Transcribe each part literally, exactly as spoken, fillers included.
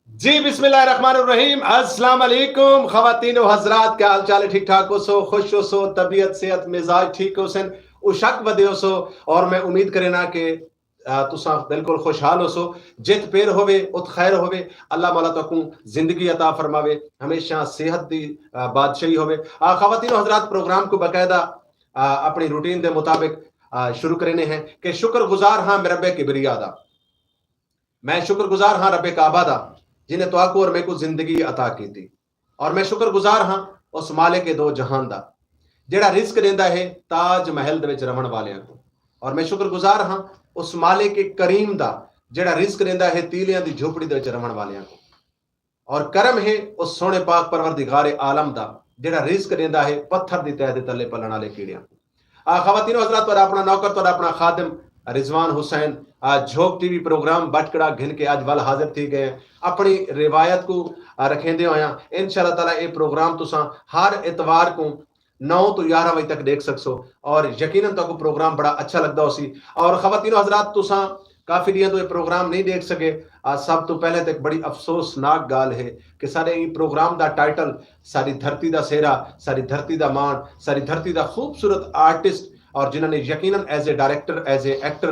جی، بسم اللہ الرحمن الرحیم۔ السلام علیکم خواتین و حضرات، کیا حال چال ہے؟ ٹھیک ٹھاک ہو سو؟ خوش ہو سو؟ طبیعت، صحت، مزاج ٹھیک ہو سن؟ اشک ودے ہو سو؟ اور میں امید کرے نا کہ آ، تساں بالکل خوشحال ہوسو۔ جت پیر ہووے، ات خیر ہووے۔ اللہ مولا تہاکوں زندگی عطا فرماوے، ہمیشہ صحت دی، آ، بادشاہی ہووے۔ آ، خواتین و حضرات، پروگرام کوں باقاعدہ، آ، اپݨی روٹین دے مطابق، آ، شروع کرینے ہیں کہ شکر گزار ہاں میں رب کبریا دا۔ میں شکر گزار ہاں رب کعبہ دا، جنہیں تہاکوں اور میکوں زندگی عطا کیتی۔ اور میں شکر گزار ہاں اس مالک دو جہان دا، جڑا رزق ݙیندا ہے تاج محل دے وچ رہݨ والیاں کوں۔ اور میں شکر گزار ہاں اس مالک کریم دا، جڑا رزق ݙیندا ہے تیلیاں دی جھوپڑی دے وچ رہݨ والیاں کوں۔ اور کرم ہے اس سوہݨے پاک پروردگار عالم دا، جڑا رزق ݙیندا ہے پتھر دی تہہ دے تلے پلݨ والے کیڑیاں کوں۔ آ، خواتین و حضرات، تہاݙا اپݨا نوکر، تہاݙا اپݨا خادم رضوان حسین، آ، جھوک ٹی وی پروگرام بٹ کڑاک گھن کے اڄ ول حاضر تھی ڳئے ہیں۔ اپݨی روایت کوں، آ، رکھیندے ہوئیاں، انشاءاللہ تعالیٰ اے پروگرام تساں ہر اتوار کوں نو توں یارہاں وڄے تک ݙیکھ سڳسو، اور یقیناً تہاکوں پروگرام بڑا اچھا لڳدا ہوسی۔ اور خواتین و حضرات، تساں کافی ݙینہاں توں اے پروگرام نہیں ݙیکھ سڳے، آ، سب توں پہلے تے ہک بڑی افسوسناک ڳالھ ہے کہ ساݙے ایں پروگرام دا ٹائٹل ساݙی دھرتی دا سہرا، ساݙی دھرتی دا ماݨ، ساݙی دھرتی دا خوبصورت آرٹسٹ، اور جنہاں نے یقیناً as a director, as a actor,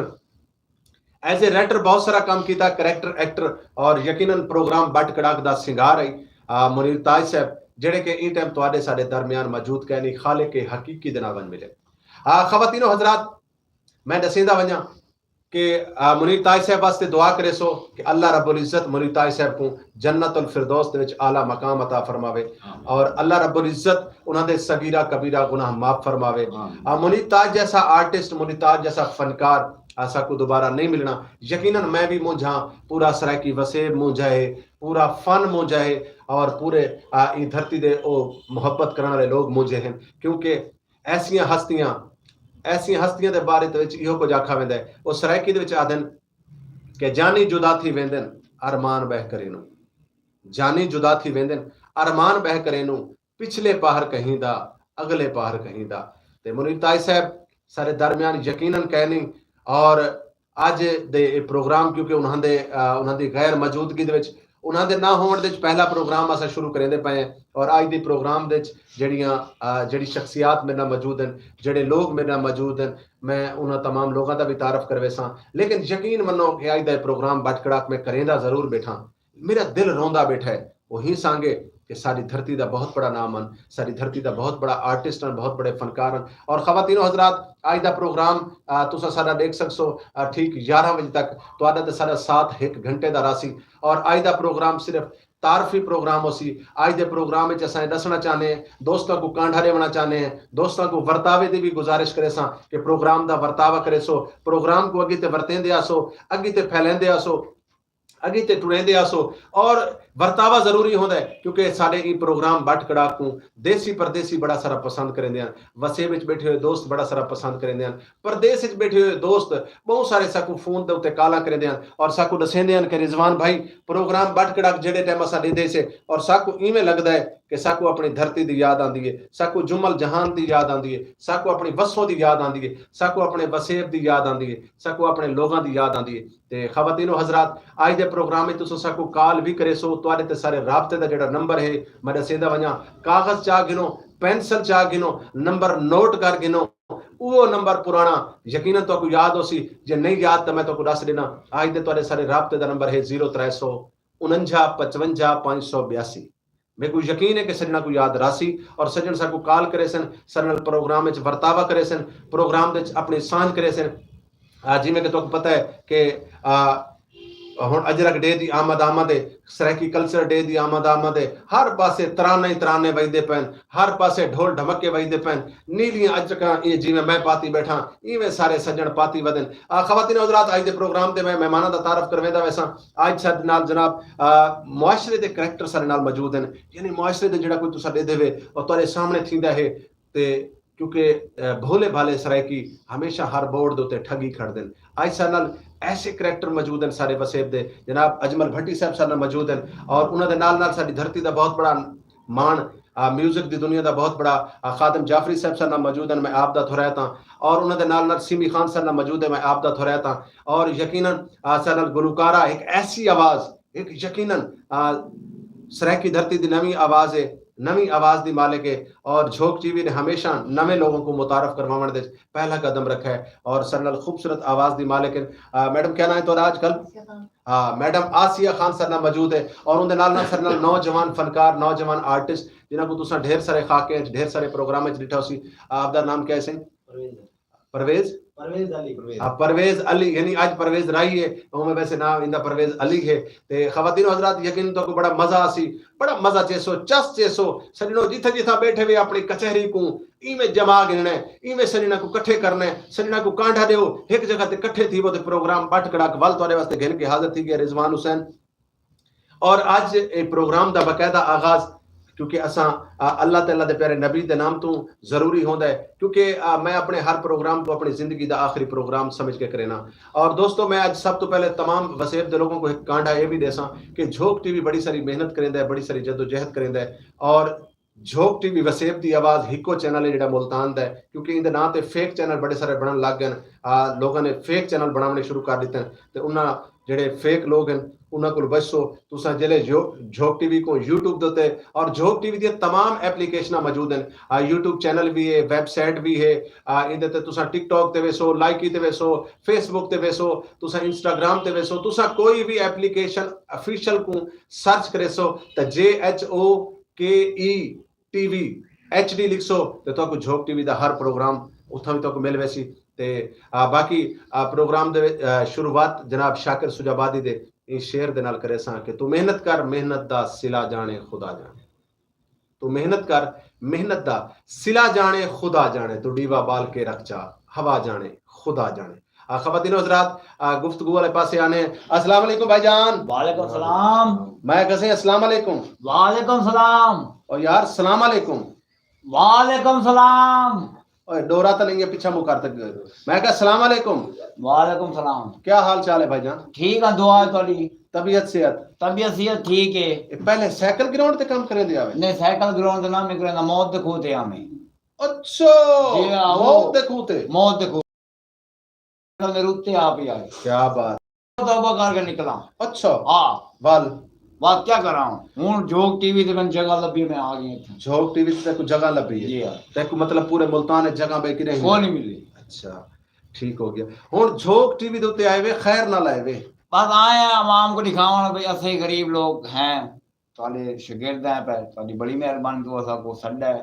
as a writer بہت سارا کم کیتا، کریکٹر ایکٹر، اور یقیناً پروگرام بٹ کڑاک دا سنگار ہے، آ، منیر تاج صاحب، جڑے کہ ایں ٹائم تہاݙے ساݙے درمیان موجود کائنی، خالق حقیقی دے نال ونڄ ملے۔ آ، خواتین و حضرات، میں ݙسیندا ونڄاں کہ، آ، منیر تاج صاحب واسطے دعا کریسو کہ اللہ رب العزت منیر تاج صاحب کوں جنت الفردوس دے وچ اعلیٰ مقام عطا فرماوے، آمین۔ اور اللہ رب العزت انہاں دے صغیرہ کبیرہ گناہ معاف فرماوے۔ آمین۔ آ، منیر تاج جیسا آرٹسٹ، منیر تاج جیسا فنکار اساکوں دوبارہ نہیں ملݨا۔ یقیناً میں وی مونجھاں، پورا سرائیکی وسیب مونجھا ہے، پورا فن مونجھا ہے، اور پورے، آ، ایں دھرتی دے او محبت کرݨ والے لوگ مونجھے ہن، کیونکہ ایسیاں ہستیاں، ایسیاں ہستیاں دے بارے دے وچ ایہو کجھ آکھا ویندا ہے۔ او سرائیکی دے وچ آہدن کہ جانی جدا تھی ویندن، ارمان ٻہہ کرینوں۔ جانی جدا تھی ویندن، ارمان ٻہہ کرینوں، پچھلے پہر کہیں دا، اڳلے پہر کہیں دا۔ تے منیر تاج صاحب ساݙے درمیان یقیناً کائنی، اور اڄ دے اے پروگرام، کیونکہ انہاں دے، آ، انہاں دی غیر موجودگی دے وچ، انہاں دے نہ ہووݨ دے وچ پہلا پروگرام اساں شروع کریندے پئے ہیں، اور اڄ دی پروگرام دے وچ جڑیاں، آ، جڑی شخصیات میرے نال موجود ہیں، جڑے لوگ میرے نال موجود ہیں، میں انہاں تمام لوگاں دا بھی تعارف کرویساں۔ لیکن یقین منو کہ اڄ دا اے پروگرام بٹ کڑاک میں کریندا ضرور ٻیٹھاں۔ میرا دل روندا ٻیٹھا ہے، او ہی سانگے کہ ساݙی دھرتی دا بہت بڑا نام ہن، ساݙی دھرتی دا بہت بڑا آرٹسٹ ہن، بہت بڑے فنکار ہن۔ اور خواتین و حضرات، اڄ دا پروگرام، آ، تساں ساݙا ݙیکھ سڳسو، آ، ٹھیک یارہاں وڄے تک تہاݙا تے ساݙا ساتھ ہک گھنٹے دا راہسی۔ اور اڄ دا پروگرام صرف تعارفی پروگرام ہوسی۔ اج دے پروگرام وچ اساں اے ݙسݨا چاہندے ہیں، دوستاں کوں کانڈھا ݙیوݨا چاہندے ہیں، دوستاں کوں ورتاوے دی وی گزارش کریساں کہ پروگرام دا ورتاوا کریسو، پروگرام کوں اڳی تے ورتیندے آسو، اڳی تے پھیلیندے آسو، اڳی تے ٹریندے آسو۔ اور ورتاوا ضروری ہوندا ہے، کیونکہ ساݙے ایں پروگرام بٹ کڑاک کوں دیسی پردیسی بڑا سارا پسند کریندے ہن، وسیب وچ ٻیٹھے ہوئے دوست بڑا سارا پسند کریندے ہن، پردیس وچ ٻیٹھے ہوئے دوست ٻہوں سارے ساکوں فون دے اتے کالاں کریندے ہن اور ساکوں ݙسیندے ہن کہ رضوان بھائی، پروگرام بٹ کڑاک جیڑھے ٹائم اساں ݙیندے سے اور ساکوں ایویں لڳدا ہے کہ ساکوں اپݨی دھرتی دی یاد آندی ہے، ساکوں جمل جہان دی یاد آندی ہے، ساکوں اپݨی وسوں دی یاد آندی ہے، ساکوں اپݨے وسیب دی یاد آندی ہے، ساکوں اپݨے لوگاں دی یاد آندی ہے۔ تے خواتین و حضرات، اج دے پروگرام وچ تساں ساکوں کال وی کریسو، تہاݙے تے سارے رابطے دا جیڑھا نمبر ہے میں ݙسیندا ونڄاں، کاغذ چا گھنو، پینسل چا گھنو، نمبر نوٹ کر گھنو۔ اوہو نمبر پراݨا یقینا تہاکوں یاد ہوسی، جے نہیں یاد تاں میں تہاکوں ݙس ݙینا۔ اج دے تہاݙے سارے رابطے دا نمبر ہے زیرو ترے سو انجا پچونجا پنج سو بیاسی۔ میکوں یقین ہے کہ سڄݨاں کوں یاد رہسی اور سڄݨ ساکوں کال کریسن، ساݙے نال پروگرام وچ ورتاوا کریسن، پروگرام دے وچ اپݨی سانجھ کریسن۔ آ، جیویں کہ تہاکوں پتہ ہے کہ، آ، ہݨ اجرک ڈے دی آمد آمد ہے، سرائیکی کلچر ڈے دی آمد آمد ہے، ہر پاسے ترانے ہی ترانے وڄدے پئن، ہر پاسے ڈھول ڈھمکے وڄدے پئن، نیلیاں اجرکاں اے جیویں میں پاتی ٻیٹھاں، ایویں سارے سڄݨ پاتی ودن۔ آ، خواتین و حضرات، اڄ دے پروگرام تے میں مہماناں دا تعارف کرویندا ویساں۔ اڄ ساݙے نال جناب، آ، معاشرے دے کریکٹر ساݙے نال موجود ہن، یعنی معاشرے دے جیڑھا کوئی تساں ݙیدھے وے اور تہاݙے سامݨے تھیندا ہے، تے کیونکہ، آ، بھولے بھالے سرائیکی ہمیشہ ہر موڑ دے اتے ٹھڳی کھڑدن۔ اڄ ساݙے نال ایسے کریکٹر موجود ہن سارے وسیب دے، جناب اجمل بھٹی صاحب ساݙے نال موجود ہن اور انہاں دے نال نال ساݙی دھرتی دا بہت بڑا ماݨ، آ، میوزک دی دنیا دا بہت بڑا، آ، خادم جعفری صاحب ساݙے نال موجود ہن، میں آپ دا تھوریت ہاں، اور انہاں دے نال نال سیمی خان ساݙے نال موجود ہے، میں آپ دا تھوریت ہاں، اور یقینا، آ، ساݙے نال گلوکارہ ہک ایسی آواز، ہک یقینا، آ، سرائیکی دھرتی دی نویں آواز ہے، نویں آواز دی مالک ہے، اور جھوک ٹی وی نے ہمیشہ نویں لوگوں کو متعارف کرواوݨ دے وچ پہلا قدم رکھا ہے، اور ساݙے نال خوبصورت آواز دی مالک ہے۔ آ، میڈم کیا نام ہے تہاݙا اج کل؟ ہاں، میڈم آسیہ خان ساݙے نال موجود ہے اور اوندے نال نال ساݙے نال نوجوان فنکار، نوجوان آرٹسٹ، جنہاں کوں تساں ڈھیر سارے خاکے وچ، ڈھیر سارے پروگرام وچ ݙٹھا ہوسی۔ آپ دا نام کیا ہے سئیں؟ پرویز۔ پرویز؟ پرویز علی۔ ہاں، پرویز علی، یعنی اڄ پرویز راہی ہے، اوویں ویسے نام ایندا پرویز علی ہے۔ تے خواتین و حضرات، یقیناً تہاکوں بڑا مزہ آسی، بڑا مزہ چیسو، چس چیسو۔ سڄݨو، جتھاں جتھاں ٻیٹھے وے اپݨی کچہری کوں ایویں جما گھنݨا ہے، ایویں سڄݨاں کوں کٹھے کرݨا ہے، سڄݨاں کوں کانڈھا ݙیو، ہک جگہ تے کٹھے تھیوو تے پروگرام بٹ کڑاک ول تہاݙے واسطے گھن کے حاضر تھی ڳیا رضوان حسین۔ اور اڄ اے پروگرام دا باقاعدہ آغاز، کیونکہ اساں، آ، اللہ تے اللہ دے پیارے نبی دے نام توں ضروری ہوندا ہے، کیونکہ، آ، میں اپݨے ہر پروگرام کوں اپݨی زندگی دا آخری پروگرام سمجھ کے کرینا۔ اور دوستو، میں اڄ سب توں پہلے تمام وسیب دے لوگوں کو ہک کانڈھا اے وی ݙیساں کہ جھوک ٹی وی بڑی ساری محنت کریندا ہے، بڑی ساری جدوجہد کریندا ہے، اور جھوک ٹی وی وسیب دی آواز ہکو چینل ہے جیڑھا ملتان دا ہے، کیونکہ ایندے ناں تے فیک چینل بڑے سارے بݨݨ لڳ ڳئن۔ آ، لوگاں نے فیک چینل بݨاوݨے شروع کر ݙتن تے انہاں جیڑھے فیک لوگ ہن، انہاں کول بچسو۔ تساں جیلے یو-، جھوک ٹی وی کوں یوٹیوب دے اتے، اور جھوک ٹی وی دیاں تمام اپلیکیشناں موجود ہن۔ آ، یوٹیوب چینل وی ہے، ویب سائٹ وی ہے۔ آ، ایندے تے تساں ٹک ٹاک تے ویسو، لائکی تے ویسو، فیس بک تے ویسو، تساں انسٹاگرام تے ویسو، تساں کوئی وی اپلیکیشن آفیشل کوں سرچ کریسو تاں J H O K E T V H D لکھسو تے تہاکوں جھوک ٹی وی دا ہر پروگرام اتھاں وی تہاکوں مل ویسی۔ تے، آ، باقی، آ، پروگرام دے وچ، آ، شروعات جناب شاکر سجابادی دے ایں شعر دے نال کریساں کہ توں محنت کر، محنت دا صلہ ڄاݨے خدا ڄاݨے۔ توں محنت کر، محنت دا صلہ ڄاݨے خدا ڄاݨے، توں ݙیوا ٻال کے رکھ چا، ہوا ڄاݨے خدا ڄاݨے۔ آ، خواتین و حضرات، آ، گفتگو والے پاسے آنے۔ السلام علیکم بھائی جان۔ وعلیکم السلام۔ میں کہہ سئیں السلام علیکم۔ وعلیکم السلام۔ او یار، السلام علیکم۔ وعلیکم السلام۔ اوئے، ݙورا تاں نہیں ہے، پچھا منہ کر تک۔ میں کہا، السلام علیکم۔ وعلیکم السلام۔ کیا حال چال ہے بھائی جان؟ ٹھیک ہے، دعا ہے تہاݙی۔ طبیعت صحت؟ طبیعت صحت ٹھیک ہے۔ اے پہلے سائیکل گراؤنڈ تے کم کریندے آوے؟ نہیں، سائیکل گراؤنڈ تے نہ میں کریندا، موت دے کھوہ تے آویں۔ اچھا، جی ہاں، موت وہ دے کھوہ تے؟ موت دے کھوہ۔ میرے اُتے آ پیا ہے۔ کیا بات۔ توبہ کر کے نکلاں۔ اچھا۔ ہاں۔ ول۔ بات کیا کراں؟ ہُݨ جھوک ٹی وی تے میں جگہ لبھی، میں آ ڳیا اتھاں۔ جھوک ٹی وی تے تیکوں جگہ لبھی ہے؟ جی ہاں۔ تیکوں مطلب پورے ملتان وچ جگہ بے کی نہیں؟ کوئی نہیں ملی۔ اچھا، ٹھیک ہو گیا۔ ہُݨ جھوک ٹی وی دے اُتے آئے وے، خیر نال آئے وے؟ بس آئے ہیں عوام کو دکھاوݨ بھئی اسیں غریب لوگ ہیں۔ تہاݙے شاگرد ہیں پئے، تہاݙی بڑی مہربانی، توں اساکوں سݙا ہے۔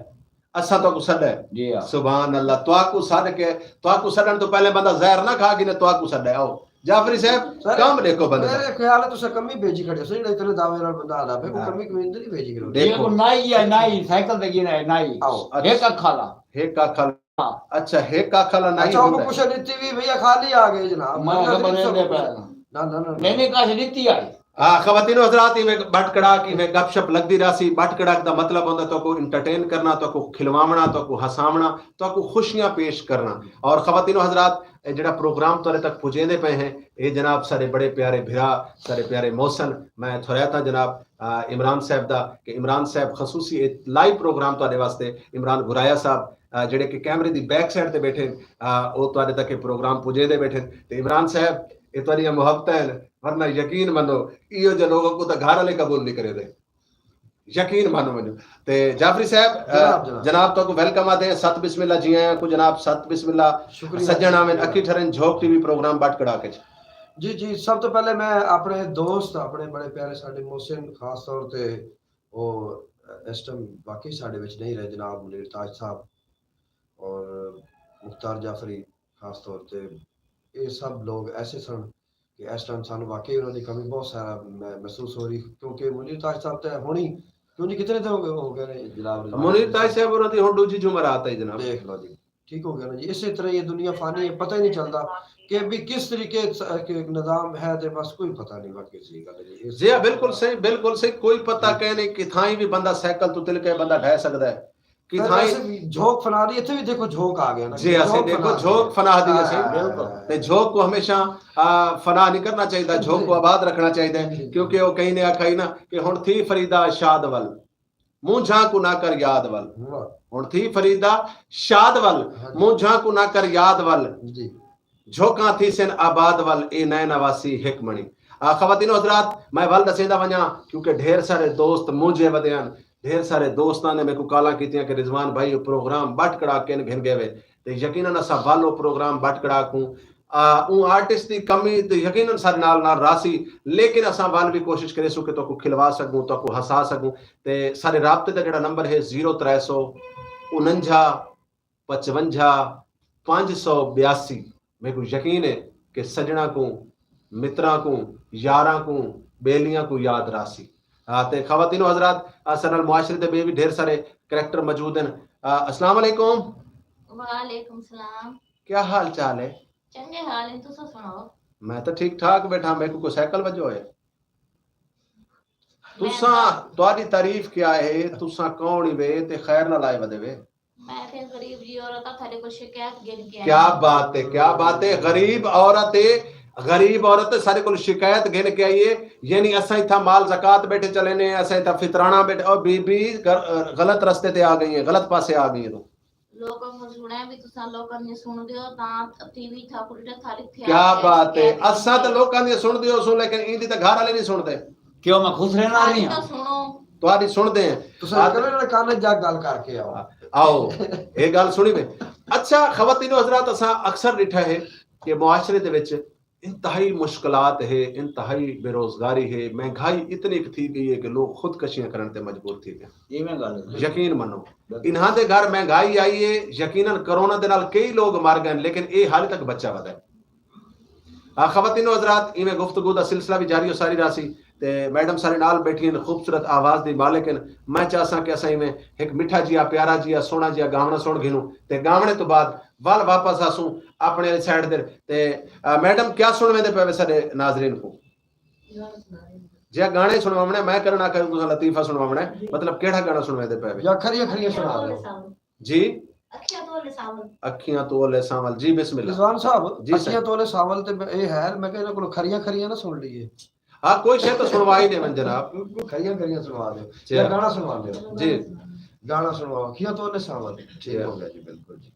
اساں تہاکوں سݙا ہے؟ جی ہاں۔ سبحان اللہ، تہاکوں سݙ کے، تہاکوں سݙݨ توں پہلے بندہ زہر نہ کھا گھنے، تہاکوں سݙا ہے۔ آؤ، جعفری صاحب، سر، کم ݙیکھو بندے دا۔ میرے خیال ہے تساں کمی بھیجی کھڑے ہو، سر، جیڑھا اتنے دعوے نال بندہ آندا پئے، کوئی ہاں۔ کمی کوئی اندر نہیں بھیجی کھڑے ہو۔ ݙیکھو۔ یہ کوئی نائی ہے، نائی، سائیکل تے گرا ہے، نائی۔ آؤ۔ اچھا۔ ایک اکھ والا۔ ایک اکھ والا۔ ہاں۔ اچھا، ایک اکھ والا نائی اچھا، ہوندا ہے۔ کچھ ݙتی وی بھیا خالی آ گئے جناب۔ میں خبر نہیں دے پایا۔ نہ، نہ، نہ، نہ۔ نہیں، نہیں، کچھ ݙتی آئی۔ ہاں، خواتین و حضرات، ایویں بھٹ کڑاک، ایویں گپ شپ لڳدی رہسی۔ بھٹ کڑاک دا مطلب ہوندا تہاکوں انٹرٹین کرنا، تہاکوں کھلواوݨا، تہاکوں ہساوݨا، تہاکوں خوشیاں پیش کرنا۔ اور خواتین و حضرات، اے جیڑھا پروگرام تہاݙے تک پڄیندے پئے ہیں، اے جناب ساݙے بڑے پیارے بھرا، ساݙے پیارے محسن، میں تھوریت ہاں جناب، آ، عمران صاحب دا، کہ عمران صاحب خصوصی اے لائیو پروگرام تہاݙے واسطے، عمران گھرایا صاحب، آ، جیڑھے کہ کیمرے دی بیک سائیڈ تے ٻیٹھے ہن، آ، او تہاݙے تک اے پروگرام پڄیندے ٻیٹھے ہن۔ تے عمران صاحب، اے تہاݙیاں محبتاں ہن، ورنہ یقین منو، ایہو جہے لوکاں کوں تاں گھر والے قبول نہیں کریندے۔ یقین من ونڄو۔ تے جعفری صاحب، آ، جناب، جناب۔ جناب تہاکوں ویلکم آہدے ہیں، ست بسم اللہ، جی آیاں کوں جناب، ست بسم اللہ۔ شکریہ، سڄݨ آون، شکریہ۔ اکھی ٹھرن جھوک ٹی وی پروگرام بھٹ کڑاک اچ۔ جی، جی، سب توں پہلے میں اپݨے دوست، اپݨے بڑے پیارے ساݙے محسن، خاص طور تے او اس ٹائم واقعی ساݙے وچ نہیں رہے، جناب منیر تاج صاحب اور مختار جعفری، خاص طور تے اے سب لوگ ایسے سن کہ اس ٹائم سانوں واقعی انہاں دی کمی بہت سارا مح-، محسوس ہو رہی، کیونکہ منیر تاج صاحب تے ہݨ ہی، کیوں جی، کتنے تے ہو گئے، ہو گئے نے جناب رضوان منیر صاحب؟ تاج صاحب ہوراں دی ہݨ ݙوجھی جمعرات ہے جناب۔ دیکھ لو جی، ٹھیک ہو گیا نا جی۔ اسی طرح یہ دنیا فانی ہے، پتہ ہی نہیں چلدا کہ بھی کس طریقے س-، کہ نظام ہے، تے بس کوئی پتہ نہیں، واقعی صحیح گل ہے جی۔ اس جی ہاں، بالکل صحیح، بالکل صحیح، کوئی پتہ جی۔ کہیں نہیں، کتھائیں بھی بندہ سائیکل تو تل کے بندہ ڈھہ سڳدا ہے۔ پھر کتھائیں ویسے بھی جھوک فنا دی، اتھے بھی دیکھو جھوک آ گیا نا، جی، اسے جھوک دیکھو فنا دی جھوک ہے۔ فنا دی ہاں، اسے۔ ہاں، بالکل۔ ہاں۔ تے جھوک کو ہمیشہ، آ، فنا نہیں کرنا چاہیدا، جھوک کو جی۔ آباد رکھنا چاہیدا ہے، جی۔ کیونکہ وہ کہیں نے آکھا ہی نا کہ ہن تھی فریدا شاد ول، مونجھاں کو نہ کر یاد ول۔ واہ۔ ہن تھی فریدا شاد ول، ہاں جی۔ مونجھاں کو نہ کر یاد ول۔ جی۔ جھوکاں تھیسن آباد ول، اے نئے نواسی ہک مݨی۔ آ، خواتین و حضرات، میں ول ݙسیندا ونڄاں، کیونکہ ڈھیر سارے دوست مونجھے ودے ہن، ڈھیر سارے دوستاں نے میکوں کالاں کیتیاں کہ رضوان بھائی، او پروگرام بھٹ کڑاک کن گھن ڳئے وے۔ تے یقیناً اساں ول او پروگرام بھٹ کڑاک کوں، آ، اوں آرٹسٹ دی کمی تے یقیناً ساݙے نال نال راہسی، لیکن اساں ول وی کوشش کریسوں کہ تہاکوں کھلوا سڳوں، تہاکوں ہسا سڳوں۔ تے ساݙے رابطے دا جیڑھا نمبر ہے زیرو ترے سو انجھا پچونجھا پنج سو ٻیاسی۔ میکوں یقین ہے کہ سڄݨاں کوں، متراں کوں، یاراں کوں، ٻیلیاں کوں یاد راہسی۔ آ، تے خواتین و حضرات، اساݙے نال معاشرے دے ٻئے وی ڈھیر سارے کریکٹر موجود ہن۔ آ، السلام علیکم۔ وعلیکم السلام۔ کیا حال چال ہے؟ چنڳے حال ہن، تساں سݨاؤ؟ میں تاں ٹھیک ٹھاک ٻیٹھاں، میکوں کوئی سائیکل وڄو ہے؟ میں تساں، تہاݙی تعریف کیا ہے؟ تساں کون ہی وے تے خیر نال آئے ودے وے؟ میں تے غریب جی عورت آ، تہاݙے کول شکایت گھن کے آئی ہاں۔ کیا بات ہے، کیا بات ہے۔ غریب عورت ہے، غریب عورت ہے، ساݙے کول شکایت گھن کے آئی ہے۔ یعنی اساں اتھاں مال زکوٰۃ ٻیٹھے چلیندے ہیں، اساں اتھاں فطرانہ ٻیٹھے، او بی بی غ-، غلط رستے تے آ ڳئی ہے، غلط پاسے آ ڳئی ہے توں۔ لوکاں کوں سݨے بھی تساں لوکاں دیاں سݨدے ہو تاں ٹی وی تھا کھلدے تھا لکھے کیا آ کے بات ہے۔ شکایت اساں تے کیتی۔ لوکاں دیاں سݨدے ہو سو، لیکن ایندی تے گھر والے نہیں سݨدے۔ کیوں میں خسرے نال ساݙی نہیں تاں ہاں؟ سݨو۔ تہاݙی سݨدے ہیں۔ تساں آ، کرو جیڑھا کان جا ڳالھ کر کے آؤ۔ آؤ، اے ڳالھ سݨی وے۔ اچھا، خواتین و حضرات، اساں اکثر ݙٹھا ہے کہ معاشرے دے وچ انتہائی مشکلات ہے، انتہائی بے روزگاری ہے، مہنگائی اتنی ک تھی ڳئی ہے کہ لوگ خودکشیاں کرݨ تے مجبور تھی ڳئے۔ ایویں ڳالھ ہے۔ یقین منو۔ بالکل۔ انہاں دے گھر مہنگائی آئی ہے، یقیناً کرونا دے نال کئی لوگ مر ڳئے، لیکن اے حال تک بچا ودا ہے۔ آ، خواتین و حضرات، ایویں گفتگو دا سلسلہ وی جاری و ساری راہسی۔ تے میڈم ساݙے نال ٻیٹھی ہن، خوبصورت آواز دی مالک ہن۔ میں چاہساں کہ اساں ایویں ہک مٹھا جیا، پیارا جیا، سوہݨا جیا ڳاوݨا سݨ گھنوں تے ڳاوݨے توں بعد ول واپس آسوں اپݨے آلی سائیڈ تے۔ تے، آ، میڈم، کیا سݨویندے پئے وے ساݙے ناظرین کوں؟ جیا ڳاݨے سݨواوݨے، میں کرݨ آکھیا تساں لطیفہ سݨواوݨے، مطلب کیڑھا ڳاݨا سݨویندے پئے وے؟ یا کھریاں کھریاں سݨا ݙیو۔ جی؟ اکھیاں تولے سانول۔ اکھیاں تولے سانول۔ جی، بسم اللہ۔ رضوان صاحب، جی سائیں۔ اکھیاں تولے سانول تے میں، اے حیر، میں کہ انہاں کولوں کھریاں کھریاں نہ سݨ لئیے۔ ہاں، کوئی شے تاں سݨوا ہی ݙیون جناب۔ کھریاں کھریاں سݨوا ݙیو۔ جی۔ یا گانا سݨوا ݙیو۔ جی۔ گانا سݨواؤ، اکھیاں تولے سانول۔ ٹھیک جی۔ ہو گیا جی، بالکل جی۔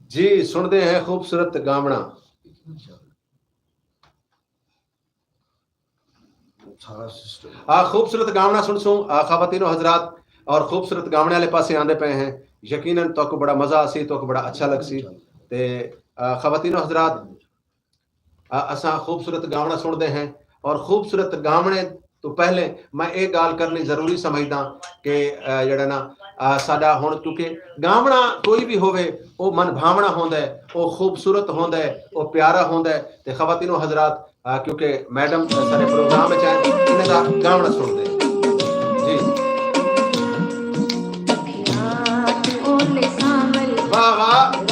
جی، سݨدے ہیں خوبصورت ڳاوݨا۔ سارا سسٹم۔ آ، خوبصورت ڳاوݨا سݨسوں، آ، خواتین و حضرات، اور خوبصورت ڳاوݨے والے پاسے آندے پئے ہیں۔ یقیناً تہاکوں بڑا مزہ آسی، تہاکوں بڑا اچھا لڳسی۔ تے، آ، خواتین و حضرات، آ، اساں خوبصورت ڳاوݨا سݨدے ہیں اور خوبصورت ڳاوݨے تو پہلے میں اے ڳالھ کرݨی ضروری سمجھداں کہ جیڑھا نا ساݙا ہݨ، کیونکہ ڳاوݨا کوئی وی ہووے، او من بھاوݨا ہوندا ہے، او خوبصورت ہوندا ہے، او پیارا ہوندا ہے۔ تے خواتین و حضرات، کیونکہ میڈم سارے پروگرام وچ ہیں، انہاں دا ڳاوݨا سݨدے ہیں۔ جی۔ واہ واہ۔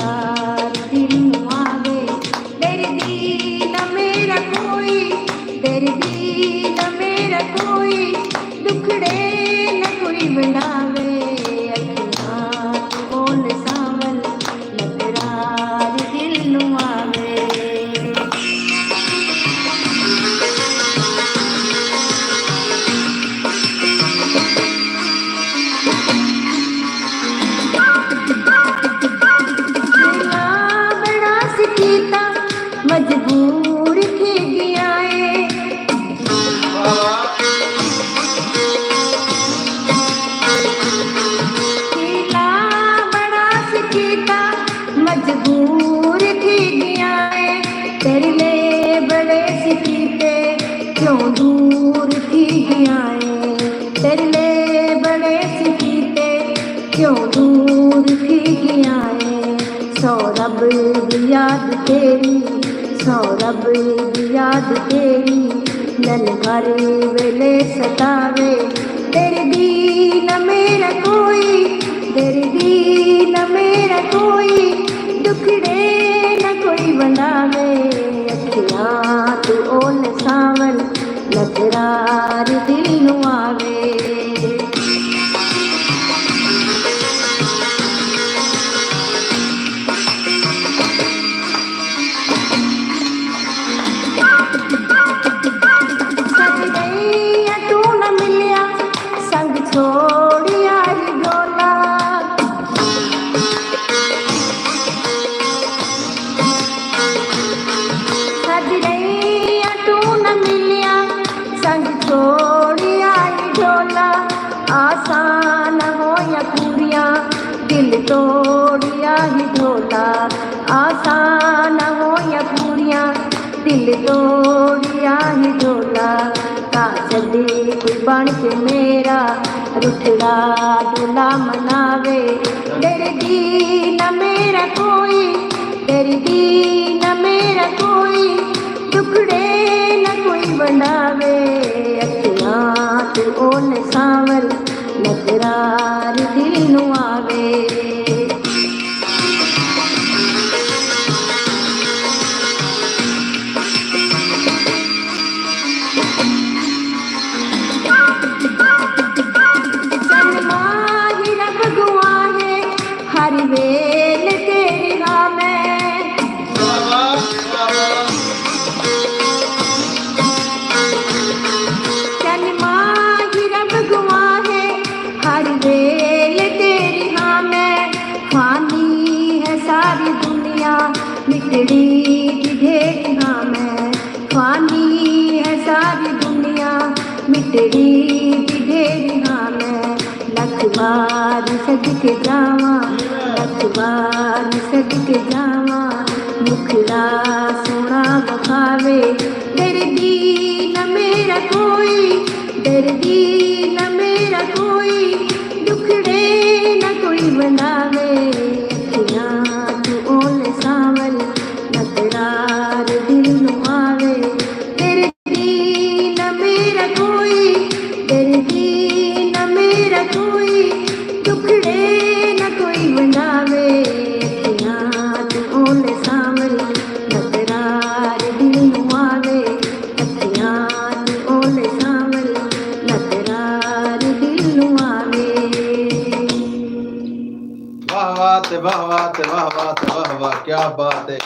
واہ واہ تے واہ واہ تے واہ واہ تے واہ واہ، کیا بات ہے۔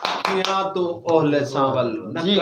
اکھیاں توں اولے سانول۔ جی۔